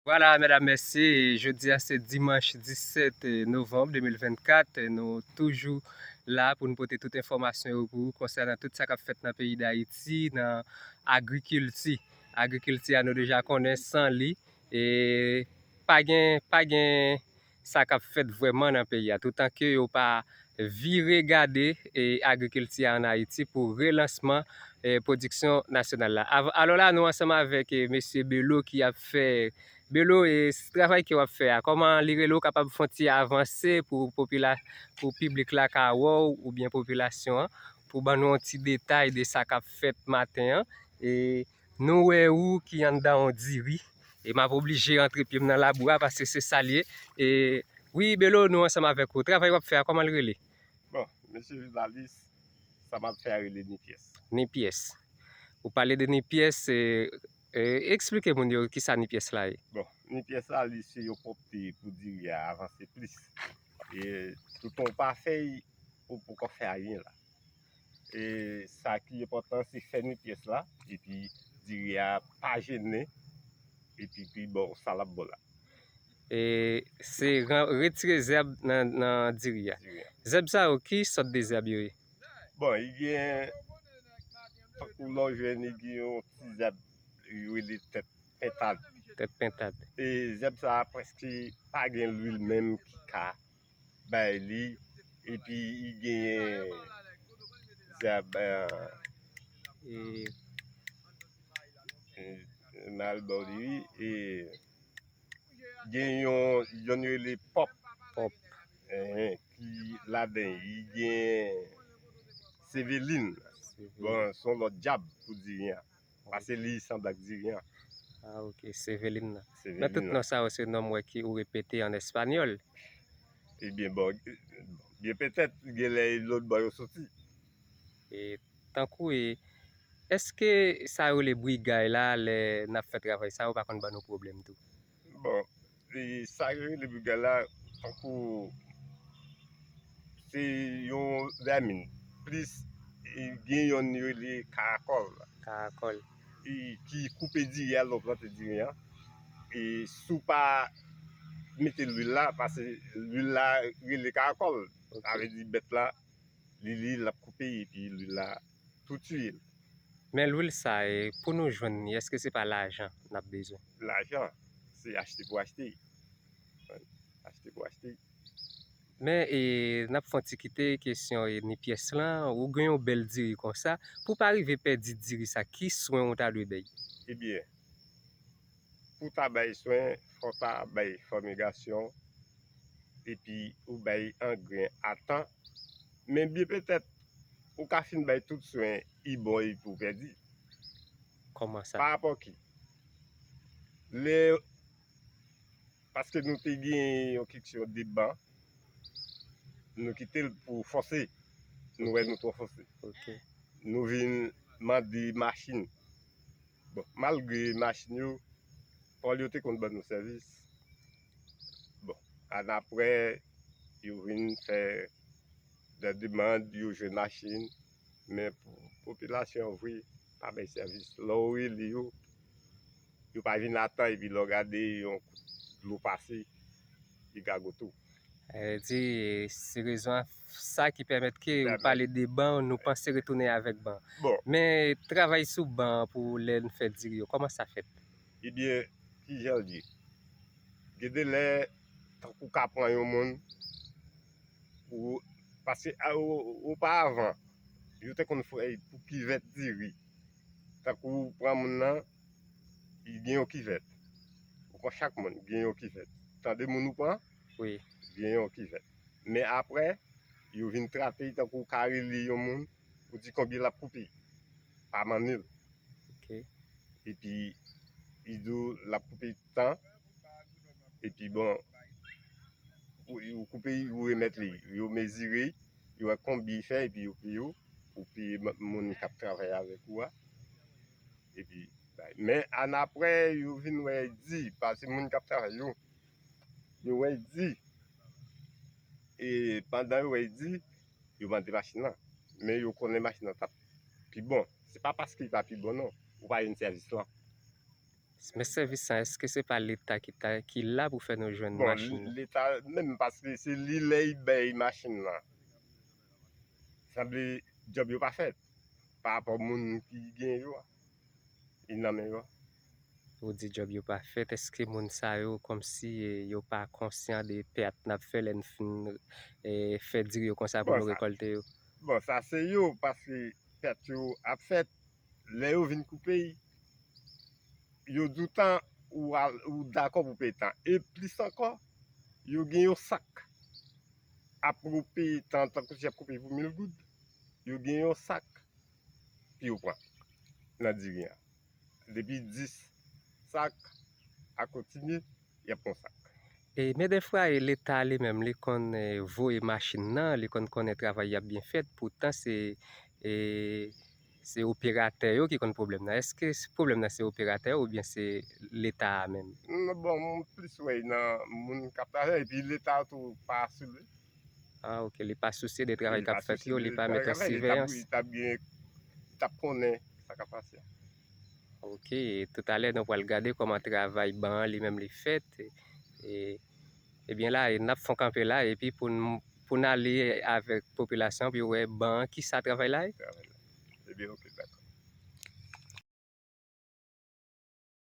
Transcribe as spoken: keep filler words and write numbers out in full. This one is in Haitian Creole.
Vwala, medam, mesye, jodi a se dimanch disèt novanm de mil vennkat. Nou toujou la pou n pote tout enfòmasyon yo pou ou konsènan tout sa k ap fèt nan peyi Dayiti, nan agrikilti. Agrikilti a, nou deja konnen, san li, e pa gen, pa gen sa k ap fèt vrèman nan peyi a, toutan ke yo pa vire gade, e, agrikilti a ann Ayiti pou relansman, e, pwodiksyon nasyonal la. Av-, alò la, nou ansanm avèk, e, mesye Belo ki ap fè, Belo, e, s-, travay ke w ap fè a, kòman li rele, w kapab fè yon ti avanse pou popila-, pou piblik la ka wè w oubyen popilasyon an, pou ban nou yon ti detay de sa k ap fèt maten an. E, nou wè ou ki anndan yon diri. E m ap oblije antre pye m nan labou a paske se sa l ye. E wi, Belo, nou ansanm avèk ou. Travay w ap fè a, kòman l rele? Bon, mesye jounalis, sa m ap fè a rele Nipyès. Nipyès. Ou pale de Nipyès, e, e, eksplike moun yo kisa Nipyès la ye. Bon, Nipyès la, li se yon pwòpte pou diri a avanse plis. E toutan w pa fè l, ou poko fè anyen la. E sa ki enpòtan, se fè Nipyès la, epi diri a pa jennen, epi pi ba w sa l ap ba w la. E se ran-, retire zèb nan, nan diri a. Diri a. Zèb sa yo, ki sòt de zèb yo ye? Bon, li gen, tankou lè w jwenn, li gen yon ti zèb yo rele tèt pentad. Tèt pentad. E zèb sa a prèske pa gen lwil menm ki ka bay li, epi li genyen zèb, e, e, mal ba w li, wi, e, gen yon, yon yo rele pòp. Pòp. Enhen, ki ladan li gen sevelin. Sevelin. Bon, se yon lòt dyab pou diri a. Paske li sanble ak diri a. Ah, ok, sevelin nan. Sevelin nan. Men tout non sa yo se non m wè ki ou repete an espanyòl. Ebyen, bon, byen petèt, genlè e lòt bò yo soti. E tankou, e, èske sa yo rele brigay la, lè n ap fè travay sa yo, pa konn ban nou pwoblèm tou? Bon, e sa yo rele brigay la, tankou se yon vèmin. Plis, e, gen yonn yo rele karakòl. Karakòl. E ki koupe diri a lè w plante diri a. E si w pa mete lwil la, paske lwil la rele karakòl. Ok. Sa vle di bèt la, li, li, l ap koupe epi lwil la tou tiye l. Men lwil sa, e, pou nou jwenn li, èske se pa lajan n ap bezwen? Lajan, se achte pou achte. Achte pou achte. Men, e, n ap fè yon ti kite kesyon, e, Nipyès lan, ou gen yon bèl diri konsa, pou w pa rive pèdi diri sa, ki swen ou ta dwe bay? Ebyen, pou w ta bay swen, fò w ta bay fòmigasyon, epi ou bay angren a tan. Men byen petèt, ou ka fin bay tout swen, li bon epi w pèdi. Kòman sa? Pa rapò ki? Lè, paske nou te gen yon kesyon de ban, nou kite l pou fòse. Nou wè nou twò fòse. Ok. Nou vin mande machin. Bon, malgre machin yo, pòl yo te konn ban nou sèvis. Bon, annapre, yo vin fè de demann, yo jwenn machin. Men pou popilasyon an vre, pa bay sèvis. Lè w rele yo, yo pa vin a tan, epi lè w gade yon kout dlo pase, li gagote w. Sa vle di, se rezon sa ki pèmèt ke ou pale de ban, nou panse retounen avèk ban. Bon. Men travay sou ban pou lè n fè diri yo, kòman sa fèt? Ebyen, kijan l ye? Gen de lè, tankou w ka pran yon moun, ou, paske, a, o-, oparavan, yo te konn fè pou kivèt diri. Tankou w pran moun nan, li gen yon kivèt. Ou pran chak moun, gen yon kivèt. Tan de moun ou pran, wi, gen yon kivèt. Men apre, yo vin trate l tankou w ka rele yon moun, ou di konbyen l ap koupe pa mannil. Ok. Epi, li di w l ap koupe tan. Epi, bon, ou, ou koupe, ou remèt li. Yo mezire, yo wè konbyen li fè, epi yo peye w. Ou peye m-, moun k ap travay avèk ou a. Epi, bay. Men, annapre, yo vin wè di, paske moun k ap travay yo, yo wè di, e pandan yo wè di, yo mande machin nan. Men yo konnen machin nan t ap pi bon. Se pa paske li pa pi bon, non. Ou pa jwenn sèvis lan. Men sèvis sa, èske se pa Leta ki ta, ki la pou fè nou jwenn Bon, machin nan? Leta menm, paske se li lè li bay machin nan. Sanble djòb yo pa fèt pa rapò moun ki gen yo a. Li nan men yo. Ou di djòb yo pa fèt, èske moun sa yo kòmsi eh, yo pa konsyan de pèt n ap fè lè n fin eh, fè diri yo konsa pou Bon, nou sa- rekòlte yo? Bon, sa se yo, paske pèt yo ap fèt lè yo vin koupe, yo di w tan ou, al- ou dakò pou peye tan. E plis ankò, yo gen yon sak. Apre w peye tan, tankou si y ap koupe pou mil goud, yo gen yon sak pou yo pran nan diri an. Depi dis sak a kontinye, y ap pran sak. E, men defwa, e, Leta li menm, li konn eh, voye machin nan, li konn konnen travay y ap byen fèt, poutan se eh, se operatè yo ki konn pwoblèm nan. Èske s- pwoblèm nan se operatè yo oubyen se Leta a menm? Non, bon, m plis wè nan moun k ap travay, epi Leta tou pa sou li. Ah, ok, li pa sousye de travay Li k ap pa fèt sousye yo, de li pa travay met k an ap fèt, li t ap- siveyans. Li t ap gen, li t ap konnen sa k ap pase. Ok, toutalè nou pral gade kòman travay ban an li menm li fèt. E, ebyen la, e n ap fon kanpe la, epi pou n pou n ale avèk popilasyon pou yo wè ban an kisa travay la ye. Ebyen, ok, dakò.